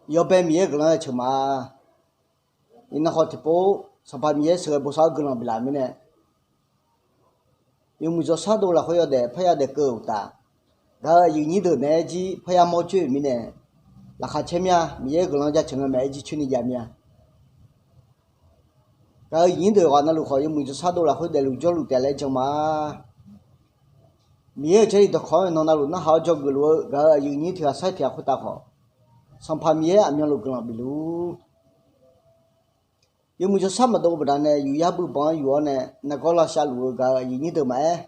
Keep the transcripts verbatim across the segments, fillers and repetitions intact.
Yawbae Miqyaer guiqlanq-anr jaceuq ma. Iqnan khawf tiqpov Sanqpaq Miqyaer sheuqghae bosav-awr guiqlanq biflaf-euq mirnae, yawmuiq jawrshar dov lafkhoer yawdaef parya daef keuv-euq uqtaf, gaq-euq aqyuif nyir deuq naeq-aer jir parya mawr coer-euq mirnae, laqkhaq caer mir-a. Miqyaer guiqlanq jaceuq ngae maeq-aer jir coer ni jav mir-a. Gaq-euq aqyuif nyir deuq ghaq navluf khawf, yawmuiq jawrshar dov lafkhoer daefluf jawrluf taef laer jan ma. Miqyaer-euq jarlif dawqkawq-anr iqnan navluf narhaq-awr dzawgeuf luf-eu gaq-euq aqyuif nyir tiq ghaq sar tiq ghaq khoertav khawf, Sanqpaq Miqyaer aqmyanluf guiqlanq bifluf-ur. Yawmuiq jawrshar maqdov baqdanae yufyar buibanq-anr yuf-awr nae nargawr lavshav luf-eu gaq-euq aqyuif nyir deuq maqaer,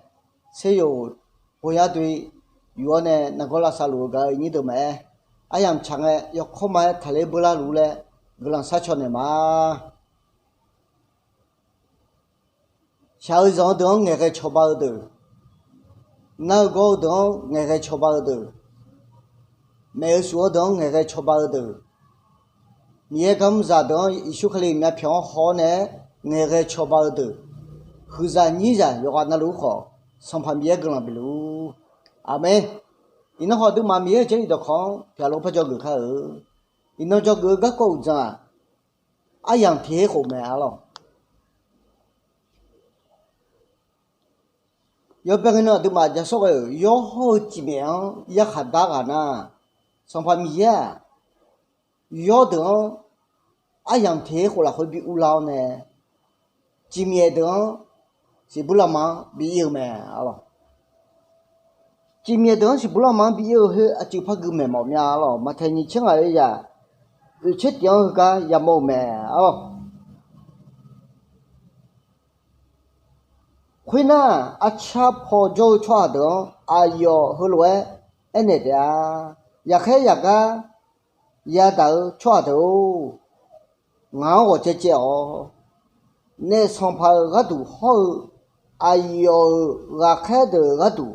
tser yoq ghoyar doe yuf-awr nae nargawr lavshav luf-eu gaq-euq aqyuif nyir deuq maqaer, aryamq tsaq ngae yawkawr ma-aer taqler beular luf laer guiqlanq sharcaw naeq ma. Shaq-eu zanq-eu deuq-anr ngaeqghae cawba-eu deuq, nar-eu gawr-eu deuq-anr ngaeqghae cawba-eu deuq, maef-eu shuf-eu deuq-anr ngaeqghae cawba-eu deuq, Miqyaer garmr zaqdeuq-anr Yeqsur Kali myavpyawq-anr haw-awr nae-aer ngaeqghae cawba-eu deuq, huiqzaq nyirzaq yawqghaq navluf-ur khawf, Sanqpaq Miqyaer guiqlanq bifluf-ur. Aqmeq. Iqnan khawf aqduimaf Miqyaer-euq jarlif dawqkawq-anr tiqghaq lof par dzawgeuf kar-eu. Iqnan dzawgeuf-eu garkawv uqdzan-aq, aryamq tiq her khof mae arlawq. Yawbae ngae nan aqduimaf ja sawr ghae-euq yawr hawr-eu cifmyaef-anr yarkhaq dar ghaq nar, Sanqpaq Miqyaer-aq, yawr deuq-anr aryamq tiq her khof lafkhoer bi uvlar-awr nae, cifmyaef deuq-anr siqbur lavma-anr bi ir-eu mae arlawq. Cifmyaef deuq-anr siqbur lavma-anr bi ir-eu khoer aqcuiv par gui maeq mawf mya arlawq. Maqtaeq nyiq tser ngaq-euq yaq oeq tser tif-anr heugar yamawr-eu mae arlawq. Khoernar, arcar paw jawr-eu tsawrhaq deuq-anr aqyawf heulof-aer aernaeq taef-a. Yaqkhaer yaqgar yadaq-eu tsawrhaq deuq-or, ngaq-anr ghawqcaev caev-awq. Naef sanqpaq-euq gharduq hawr-eu aqyawf-euq ghaqkhaer deuq-euq gharduq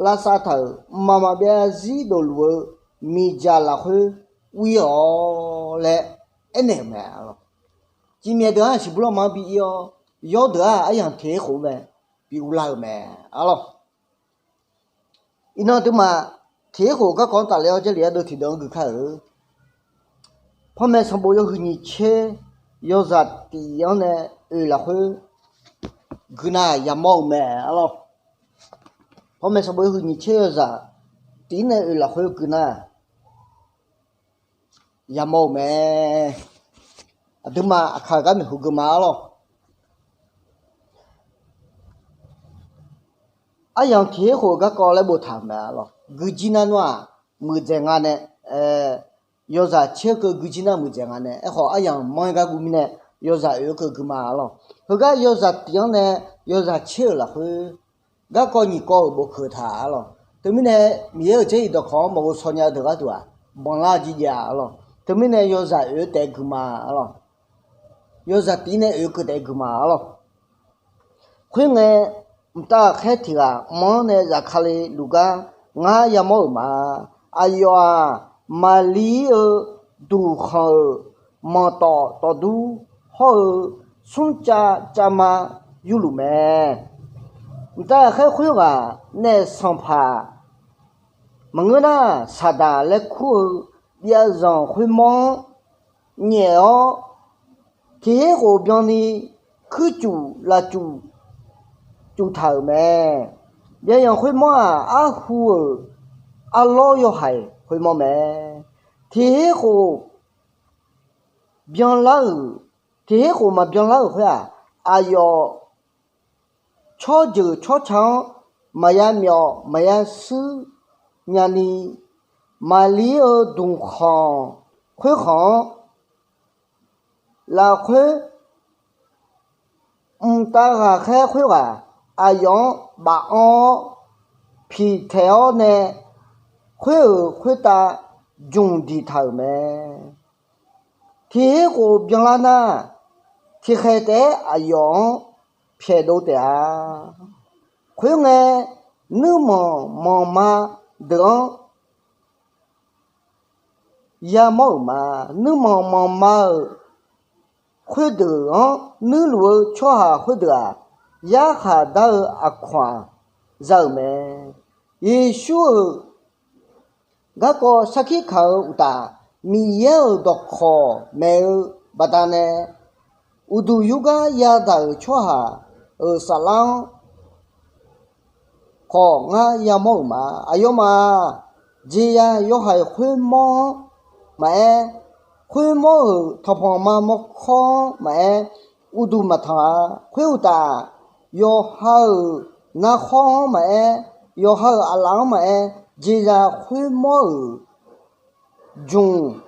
lavsav taq-euq mqmaq maqbyav zarzir dofluf-eu miqdzaq lafkhoer uir-awq laer aernaeq-euq mae. Cifmyaef deuq-anr siqbur lavma-anr bi ir-awr, yawr deuq-aq aryamq tiq her khof mae, bi uvlar-euq mae arlawq. Iqnan aqduimaf tiq her khof garkawv-anr tafler-awr Jarlif ardeuv tiqdeuv-anr gui kar-euq. Panmaeq sanqbof yawhuiq nyiq tser yawzaq tif-anr nae oeq lafkhoer gui nar yamawr-euq mae arlawq. Panmaeq sanqbof yawhuiq nyiq tser yawzaq tif-anr nae oeq lafkhoer gui nar yamawr-euq mae. Aqduimaf aqkaq-euq gar maeqhu gui ma arlawq. Aryamq tiq her khof-eu garkawv laer boftaq-euq mae arlawq. Guijir nar nawr-aq muiqdzaeq nga nae, yawzaq tser-eu keuv guijir nar muiqdzaeq nga nae, aerkhawf aryamq manr-aer gar guv mirnae yawzaq oeq-eu keuv gui ma arlawq. Heugar yawzaq tif-anr nae yawzaq tser-euq lafkhoer garkawv nyiq kawv-euq bofkeuq taq arlawq. Teumirnae Miqyaer-euq Jarlif dawqkawq-anr maqghov shaw nya-eu deuq gharduq-aq, banqlar-eu jeq jav arlawq. Teumirnae yawzaq oeq-eu taef-aer gui ma arlawq. Yawzaq tif-ir nae oeq-eu keuv taef-aer gui ma arlawq. Khoerngae, mqtav ghaqkhaer tiq ghaq mq-anr nae zafkale luf gar ngar yamawr-euq ma. Aqyawf-aq, maqlir-eu duqkhanq-euq manqtawf tawfdur hawr-eu smrcav cavma yurluf mae. Mqtav ghaqkhaer khoerghaq naef sanqpaq maqngeur nar, Saqdaq laer kur-eu byavzanq khoermawr-anr nyaef-awr, tiq her khof byanni kuircuf lafcuf cuftaq-euq mae. Byavzanq khoermawr-aq, arhu-euq arlawr yawhaiq khoermawr mae. Tiq her khof byanlar-euq, tiq her khof maqbyanlar-euq khoer-aq, aqyawf tsawrjeuq tsawrca-anr maqya myawf maqya shuir nyani, maqlir-eu dmqkhanq khoerkhanq-anr lafkhoer mqtav ghaqkhaer khoerghaq aqyawf-anr baf anr-awr piqtaeq-awr nae, khoer-euq khoertav jmq diqtaq-euq mae. Tiq her khof byanlar nar, tiqkhaeq taef-aer aqyawf-anr pyaeqdov taef-a. Khoerngae, nuirmanq manqma deuq-anr yamawr-euq ma. Nuirmanq manqma-euq khoerdeuq-anr nuirluf-eu tsawrhaq khoerdeuq-aq, yarkhaq dar-eu aqkawq-aq za-euq mae. Yeqsur-euq garkawv sarkir kaq-eu uqtaf, Miqyaer-euq dawqkawq maeq-eu baqdanae, uqduq yurgar yadaq-euq tsawrhaq-euq saflar-anr khawf ngar yamawr-euq ma. Aqyawfmaf-aq, jeqzaq yawhaiq khoermawr-anr maqaer, khoermawr-euq tanqpanq ma mawrkawr-anr maqaer, uqduq maqtanq-a. Khoeruqtaf, yawqha-euq narkhawr-anr maqaer, yawqha-euq aqlaf-anr maqaer, jeqzaq khoermawr-euq jmq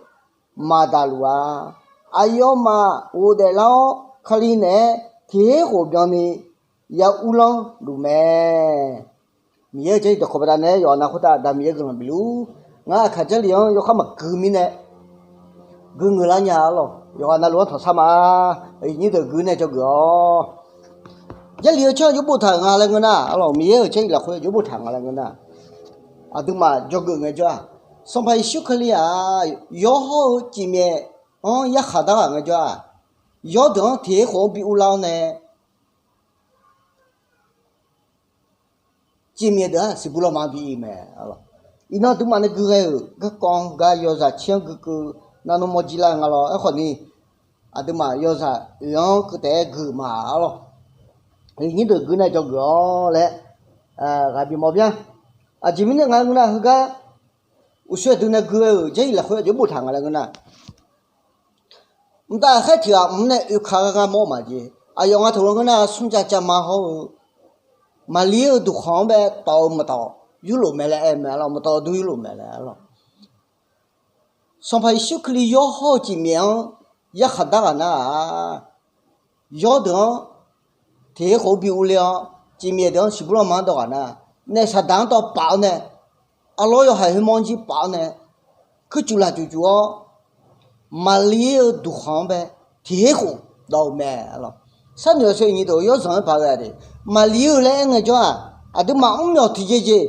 maqdaq luf-a. Aqyawfmaf ghofdaef lar-awr, Kali naeq-aer tiq her khof byanni ya uvlanr luf mae. Miqyaer-euq Jarlif dawqkawq baqdanae yawqha na khoertav Aqda Miqyaer guiqlanq bif luf-ur. Ngar aqkaq Jarlif-anr yawkhav maqgui mirnae gui ngeur lar nya-a lawq. Yawqha navluf-anr tanqsar ma. Aqyuif nyir deuq gui nae dzawgeuf-awq. Jarlif-eu tsawrhaq jawr boftaq-euq nga laer ngeur nar-aq, Miqyaer-euq Jarlif lafkhoer jawr boftaq nga laer ngeur nar-aq, aqduimaf dzawgeuf ngaejawr-aq, Sanqpaq Yeqsur Kali-aq, yawr hawr-eu cifmyaef-anr yarkhaq dar ghaq ngaejawr-aq, yawrdeuq-anr tiq her khof-anr bi uvlar-awr nae, cifmyaef deuq-aq siqbur lawrma bi ir mae. Iqnan aqduimaf nae gui ghae-euq garkawv-anr gar yawzaq caer-anr guikeuv navnmr mawr jir lar-eu nga lawr. Aerkhawf ni, aqduimaf yawzaq oeq-anr keuv taef-aer guiq ma-a lawq. Aqyuif nyir deuq gui nae dzawgeuf-awr laer ghaq bimawf bya. Aqjeq mirnae nga ngeur nar-aq, heugar uqshoe aqdui nae gui ghae-euq Jarlif lafkhoer jawr boftaq nga laer ngeur nar-aq, mqtav ghaqkhaer tiq ghaq mq-anr nae oeka gha gar mawr-eu maqjeq. Aqyawf nga taq-eu ngeur nar-aq, smrcav cavma hawr-eu Maqlir-eu duqkhanq-anr bae tawf-eu maqtawf yurlof mae laer aer-eu mae-a lawq. Maqtawf dur yurlof mae laer-a lawq. Sanqpaq Yeqsur Kali yawr hawr-eu cifmyaef-anr yarkhaq dar ghaq nar-aq, yawrdeuq-anr tiq her khof-anr bi urler-awr, cifmyaef deuq-anr siqbur lanma-anr dawv ghaq nar, naef saqdaq-anr dawv paf-awr nae, arlawr yawhaiq khoermawr-anr jir paf-awr nae, kuircuf lafcuf cuf-awr, Maqlir-eu duqkhanq-anr bae tiq her khof dawv-eu mae-a lawq. Sharnoeq-awr sheuq iqnyir deuq yawrzanq-aer paq-aer ghae de. Maqlir-eu laer aer ngaejawr-aq, aqduimaf mrmyawq tiqjeqjeq,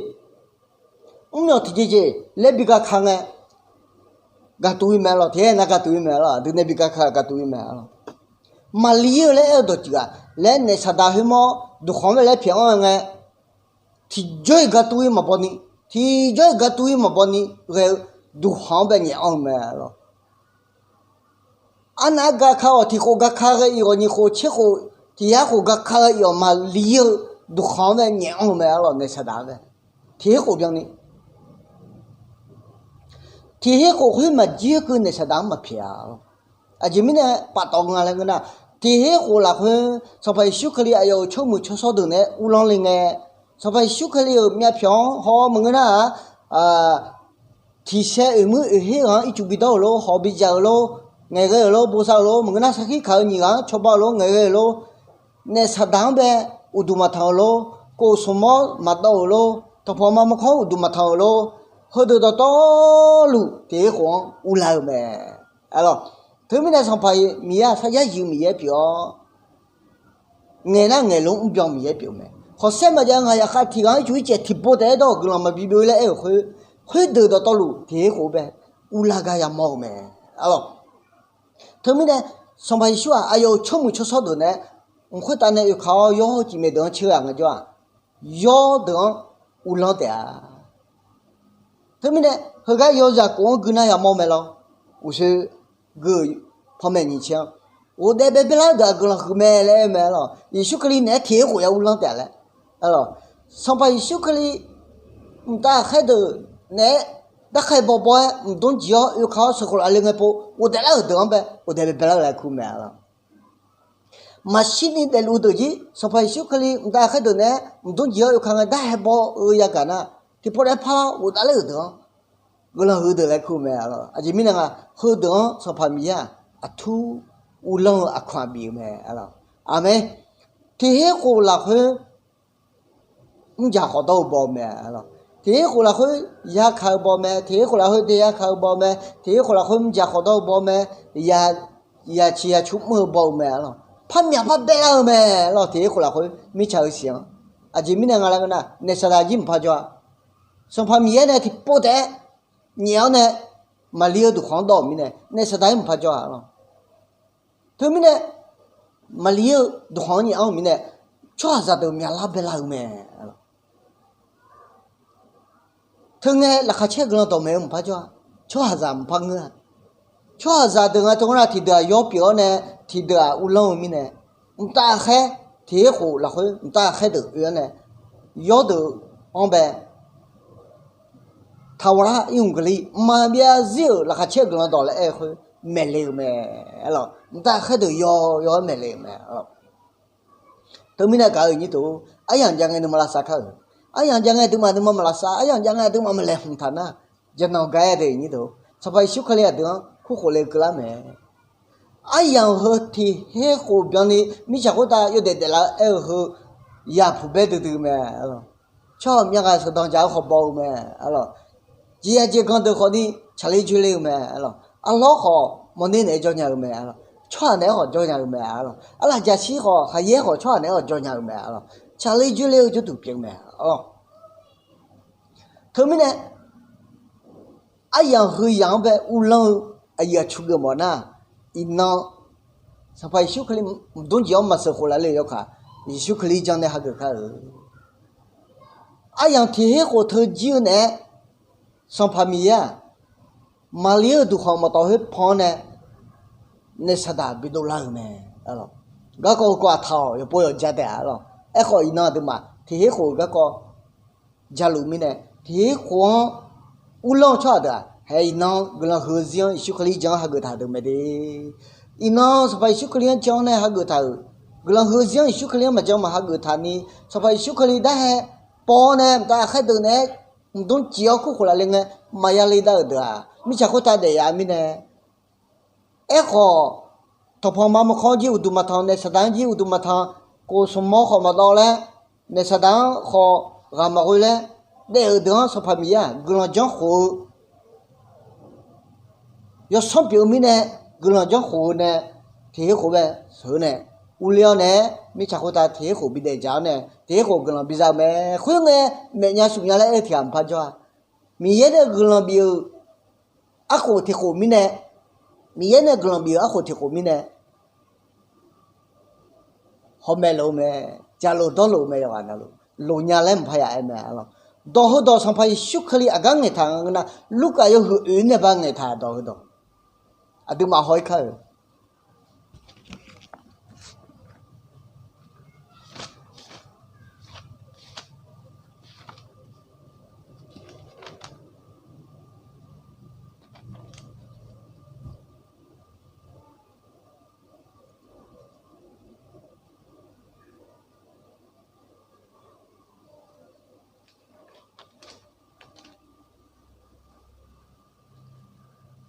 mrmyawq tiqjeqjeq laer bi gaka ngae, gatuv-ir mae-a lawq. Tiq her nar gatuv-ir mae-a lawq. Aqdui nae bi gaka gatuv-ir mae-a lawq. Maqlir-eu laer aer-eu dawq tiq ghaq laer naef saqdaq khoermawr duqkhanq-anr bae laer pyaeq-anr-eu ngae, tiqjawr-iq gatuv-ir maqbaw ni, tiqjawr-iq gatuv-ir maqbaw ni ghae-eu duqkhanq-anr bae nyaef-anr-eu mae-a lawq. Arnav-aer gaka-awq, tiq khof gaka ghae-iq-awq, nyiq khof tser khof, tiq yar khof gaka ghae-iq-awq, Maqlir-eu duqkhanq-anr bae nyaef-anr-eu mae-a lawq. Naef saqdaq-anr bae tiq her khof byanni, tiq her khof khoer maqjir-eu keuv naef saqdaq-anr maqpyaeq-a lawq. Aqjeq mirnae paftawf nga laer ngeur nar, tiq her khof lafkhoer Sanqpaq Yeqsur Kali aqyawf-euq tsawrmuiq tsawrshawr deuq naeq-aer uvlanr le ngae, Sanqpaq Yeqsur Kali-euq myavpyawq-anr haw-awr maqngeur nar-aq, tiqsaer oeq muir oeq her ghaq-anr ircuf bidawr-euq lor, hawq bidzaq-euq lor, ngaeqghae-euq lor, bosav-euq lor, maqngeur nar sarkir kaq-eu nyiq ghaq-anr cawba-euq lor, ngaeqghae-euq lor, naef saqdaq-anr bae uqduq maqtanq-euq lor, kof smq mawr maqdawv-euq lor, tanqpanq ma mawrkawr-anr uqduq maqtanq-euq lor, heudeuq dawqtawvluf tiq her khof-anr uvlar-eu mae-a lawq. Teumirnae Sanqpaq Miqyaer-aq, sarjax yif-eu Miqyaer pyeuf-awr, ngaeq nar ngaeq lor mrbyan Miqyaer pyeuf-eu mae. Khawqsaer maqjav ngaq yaqkhav tiq ghaq-anr ircuf ircaev tiqpov taef-aer dawr-euq guiqlanq maqbi byov-ir laer aer-euq khoer, khoerdeuq dawqtawvluf tiq her khof-anr bae uvlar gar yamawr-eu mae-a lawq. Teumirnae Sanqpaq Yeqsur-aq, aqyawf-euq tsawrmuiq tsawrshawr deuq naeq-aer mq khoertav nae oeqkaq-awr yawr hawr-eu cifmyaef deuq-anr caer-eu-aq ngaejawr-aq, yawr deuq-anr uvlanr taef-a. Teumirnae heugar yawzaq khof-anr gui nar yamawr mae lawr. Uqshoe gui-euq panmaeq nyiq tser-anr, ghofdaef baebae lar-eu deuq-aq guiqlanq huiq mae laer aer-eu mae-a lawq. Yeqsur Kali naeq-aer tiq her khof ya uvlanr taef-a laer. Sanqpaq Yeqsur Kali mqtav ghaqkhaer deuq naeq-aer darkhae bawbaw-aer mqdmr jeq-awr oekaq-awr sheuqkhof lafle ngae pov ghofdaef lar-euq deuq-anr bae ghofdaef baebae lar-eu laer kur mae-a lawq. Maqshirni daefluf-eu deuq jir Sanqpaq Yeqsur Kali mqtav ghaqkhaer deuq naeq-aer mqdmr jeq-awr oekaq ngae darkhae baw-eu yagaq nar, tiqpov taef-aer parlar ghofdaef lar-euq deuq-anr guiqlanq huiq-eu deuq laer kur-eu mae-a lawq. Aqjeq mirnae nga, heudeuq-anr Sanqpaq Miqyaer-aq, aqtur uvlanr-eu aqkaq-aq bif-eu mae-a. Aqmeq. Tiq her khof lafkhoer mrjaq khawf dawr-eu baw-eu mae-a lawq. Tiq her khof lafkhoer yakaq-eu baw mae, tiq her khof lafkhoer dae yakaq-eu baw mae, tiq her khof lafkhoer mrjaq khawf dawr-eu baw mae, ya, yaciq yacu mr-eu baw-eu mae-a lawq. Parmyaq parbae lar-eu mae-a lawq. Tiq her khof lafkhoer mirtsaq-eu siq-anr. Aqjeq mirnae nga laer ngeur nar, naef saqdaq jir mqpar jawr-a. Sanqpaq Miqyaer nae tiqpov taef-aer nyaef-awr nae, maqlir-eu duqkhanq-anr dawv-euq mirnae naef saqdaq-ir mqpar jawr-a lawq. Teumirnae maqlir-eu duqkhanq-anr nyaef-anr-euq mirnae, tsawrhaqzaq deuq myaqlar baelar-eu mae-a lawq. Teungae laqkhaq caer guiqlanq dawqmaeq-eu mqpar jawr-a. Tsawrhaqzaq mqpar ngeur-a. Tsawrhaqzaq deuq nga teu ngar nar tiqdeuq-aq yawr pyeuf-awr nae, tiqdeuq-aq uvlanr-eu mirnae, mqtav khaer, tiq her khof lafkhoer mqtav khaer deuq oe-awr nae, yawr deuq-anr bae, taqghaq lar irhmq geufli mqmaq byav zir-euq laqkhaq caer-eu guiqlanq dawq laer aer-eu khoer maeqle-euq mae. Arlawq, mqtav khaer deuq yaw yaw-aer maeqle-euq mae. Arlawq, teumirnae gaq-eu nyir deuq, aryamq jav ngae nuima lavsav kar-euq. Aryamq jav ngae aqduimaf nuima maqlavsav, aryamq jav ngae aqduimaf maqlaeqhmq taq nar, jaqnanq gar-aer deuq nyir deuq, Sanqpaq Yeqsur Kali aqdui-anr kurkhof le keuvlar mae. Aryamq heu tiq her khof byanni mirtsaq khoertav yawdaef daeflaf-eu aer-eu heu, yaq puq bae duidui mae. Tsawrhaq myavghaq sheuqdanq jaq-eu khawf baw-eu mae. Arlawq, jeqya jeqgan deuq khawfni tsaqler joerler-eu mae. Arlawq, arlawr khawf mawrner naeq-aer jawr nya-eu mae. Arlawq, tsawrhaq naeq-aer khawf jawr nya-eu mae. Arlawq, arlaqjaq shir khawf, khaqyaer khawf tsawrhaq naeq-aer khawf jawr nya-eu mae. Arlawq, tsaqler joerler-eu jawrduq pyeuf-eu mae. Arlawq, teumirnae aryamq heu yamq-anr bae uvlanr-eu aqyuif aqtsu geufmawf nar, iqnan Sanqpaq Yeqsur Kali mqdmr jeq-anr maqsheuq khof laf le-euq yawkaq, Yeqsur Kali janr nae hageuf kar-euq. Aryamq tiq her khof teu jir-eu naeq-aer, Sanqpaq Miqyaer-aq, Maqlir-euq duqkhanq maqtawf khoer pan-awr nae, naef saqdaq bidov lar-euq mae. Garkawv heu kawv aqtaq-awq, yawqpov yawqja taef-a. Arlawq, aerkhawf iqnan aqduimaf tiq her khof-eu garkawv jaluf mirnae, tiq her khof-anr uvlanr-eu tsawrhaq deuq-aq, hae iqnan guiqlanq huiq-eu zir-anr Yeqsur Kali jan-anr hageuf taq deuq mae de. Iqnan Sanqpaq Yeqsur Kali-anr jan-awr nae hageuf taq-euq, guiqlanq huiq-eu zir-anr Yeqsur Kali-anr maqjan maq hageuf taq ni, Sanqpaq Yeqsur Kali darhae paw-awr nae mqtav khaer deuq naeq-aer mqdmr cif-awr kurkhof laf le ngae, maqya le dav-euq deuq-aq, mirtsaq khoertav daef yaf-eu mirnae, aerkhawf, tanqpanq ma maqkawr jir uqduq maqtanq, naef saqdaq-anr jir uqduq maqtanq, khof smq mawr khawf maqdawv laer, naef saqdaq-anr khawf ghaq maqghoe laer daef-euq deuq-anr Sanqpaq Miqyaer-aq guiqlanq janr khof-eu yawsanr pyeuf-eu mirnae, guiqlanq janr khof-eu nae tiq her khof bae sheuq-eu nae, urler-awr nae-aer mirtsaq khoertav tiq her khof bidaef dzaq-awr nae tiq her khof guiqlanq biza-eu mae. Khoerngae, maef nya suf nya laer aer-eu tiq ghaq maqpar jawr-a. Miqyaer nae guiqlanq bif-euq arkhof tiq khof mirnae, Miqyaer nae guiqlanq bif-euq arkhof tiq khof mirnae, hawmaeq lof-eu mae, jaqlof dawrlof-eu mae, yawqghaq navluf lof nya laer maqpar yaf aer mae. Arlawq, dawq heudawq Sanqpaq Yeqsur Kali aqgar ngaeqtaq nga ngeur nar, Lurkaf yawhuiq oeq-ir nae ba ngaeqtaq dawq heudawq, aqduimaf haw-ir kar-euq.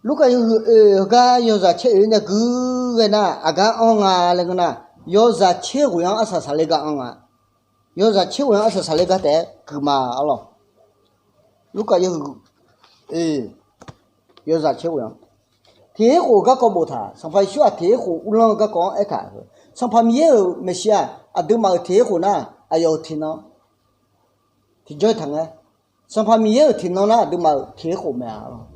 Lurkaf yawhuiq oeq heugar yawzaq tser oeq nae gui ghae nar, aqgar anr nga laer ngeur nar, yawzaq tser ghoeq-anr arsaq saqler gar anr nga. Yawzaq tser ghoeq-anr arsaq saqler gar taef-aer guiqma arlawq. Lurkaf yawhuiq oeq, yawzaq tser ghoeq-anr tiq her khof garkawv boftaq, Sanqpaq Yeqsur-aq tiq her khof uvlanr-eu garkawv-anr aertaq-euq, Sanqpaq Miqyaer-euq maeqshi-aq aqduimaf-euq tiq her khof nar, aqyawf-euq tiqnan tiqjawr taq ngae, Sanqpaq Miqyaer-euq tiqnan nar aqduimaf-euq tiq her khof mae arlawq.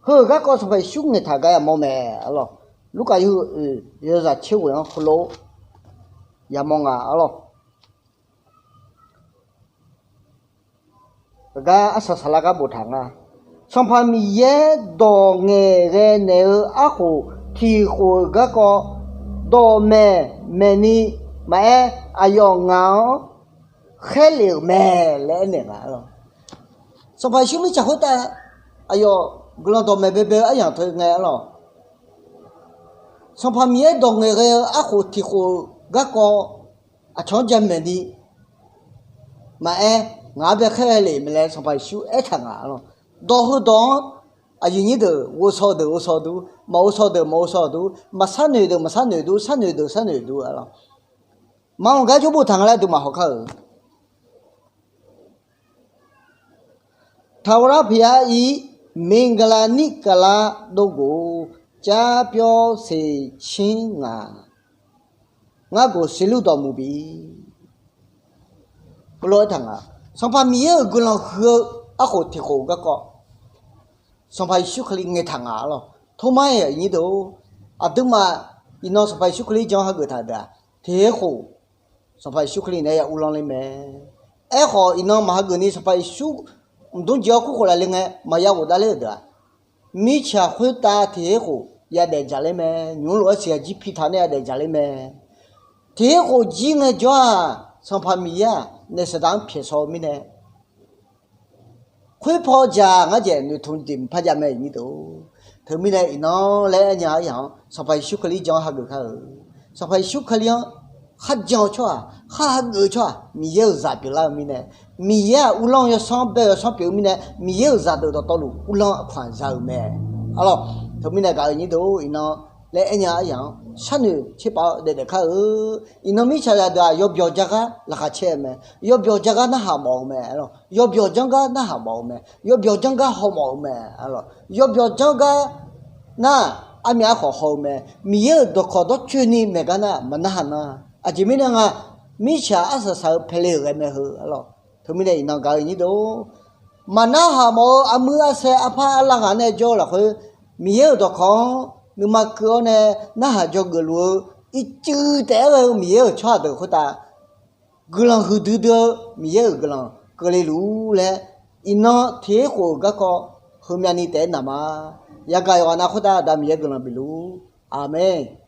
Heu-euq garkawv Sanqpaq Yeqsur ngaeqtaq gar yamawr mae arlawq. Lurkaf yawhuiq oeq yawzaq tser ghoeq-anr heulof yamawr nga arlawq. Heugar arsaq saqlar gar boftaq nga. Sanqpaq Miqyaer dawq ngaeqghae naeq-eu arkhof tiq khof-euq garkawv, dawqmaeq maeqni maqaer, aqyawf ngaq-anr khaerlef-euq mae laer aernaeq nga arlawq. Sanqpaq Yeqsur mirtsaq khoertav aqyawf guiqlanq dawqmaeq baebae-eu aryamq teu ngae arlawq, Sanqpaq Miqyaer dawq ngaeqghae-eu arkhof tiq khof-euq garkawv aqcawq-anr jamaeq ni maqaer, ngaq-anr bae khaerlef mae laer Sanqpaq Yeqsur aertaq nga arlawq. Dawq heudawq-anr aqyuif nyir deuq ghovshaw deuq ghovshaw dur, maqghovshaw deuq maqghovshaw dur, maqsharnoeq deuq maqsharnoeq dur, sharnoeq deuq sharnoeq dur arlawq. Maqanr gar jawr boftaq nga laer aqduimaf hawkar-euq. Taqghaq lar peuq-a ir, miqgaqlaq nirkaf lar dovghof-eu carpyawr seqcir ngaq, ngar ghof seqlur dawqmuiq bi. Heulof-aer taq nga, Sanqpaq Miqyaer-euq guiqlanq huiq-eu arkhof tiq khof-eu garkawv Sanqpaq Yeqsur Kali ngaeqtaq nga arlawq. Tormar-iq aqnyir deuq-or, aqduimaf iqnan Sanqpaq Yeqsur Kali jan hageuf taq deuq-aq, tiq her khof Sanqpaq Yeqsur Kali naeq-aer ya uvlanr ler mae. Aerkhawf iqnan maq hageuf ni Sanqpaq Yeqsur mqdmr jeq-awr kurkhof laf le ngae maqya ghofdav ler-euq deuq-aq, mirtsaq khoertav tiq her khof yadaef dzaqler mae. Nymq-mr lof-aer siqghaq jir pi taq nae yadaef dzaqler mae. Tiqkhof jir ngaejawr-aq, Sanqpaq Miqyaer-aq, naef Saqdaq-anr pyaeq shaw-eu mirnae, khoer paw dzaq ngar dzaeq noeqtmq jeq mqpar jav mae nyir deuq. Teumirnae iqnan laer aernya aryaq-anr Sanqpaq Yeqsur Kali jan-anr hageuf kar-euq. Sanqpaq Yeqsur Kali-anr kharjan-eu tsawrhaq, khar hageuf-eu tsawrhaq, Miqyaer-euq zaq pyeuflar-eu mirnae, Miqyaer-aq uvlanr yawsanr bae-eu yawsanr pyeuf-eu mirnae, Miqyaer-euq zaqdeuq dawqtawvluf uvlanr aqkaq-anr za-euq mae. Arlawq, teumirnae gaq-eu nyir deuq-or, iqnan laer aernya aryaq-anr sharnoeq tserpav-awr daef daef kar-eu. Iqnan mirtsaq zaqdeuq-aq yawbyawq jar gar laqkhaq caer-eu mae. Yawbyawq jar gar narhaq mawf-eu mae. Arlawq, yawbyawq janr gar narhaq mawf-eu mae. Yawbyawq janr gar haw mawf-eu mae. Arlawq, yawbyawq janr gar nar, armyav arkhawf haw-eu mae. Miqyaer-euq dawqkawq dawrcoeni maeq gar nar, maqnarhaq nar. Aqjeq mirnae nga, mirtsaq arsaq saq-eu paele-euq ghae mae heu. Arlawq, teumirnae iqnan gaq-eu nyir deuq-or, maqnarhaq mawf-eu armuir arsaer arpar arlav ghaq nae jawr-eu lafkhoer, Miqyaer-euq dawqkawq-anr nuima keuv-awr nae narhaq dzawgeuf luf-eu ircuf taef-aer ghae-eu Miqyaer-euq tsawrhaq deuq khoertav guiqlanq huiqdui dui-eu Miqyaer-euq guiqlanq keuvle luf-ur laer, iqnan tiqkhof-euq garkawv heumyavni taef-aer naq ma. Yagaq yawqghaq nav khoertav Aqda Miqyaer guiqlanq bif luf-ur. Aqmeq.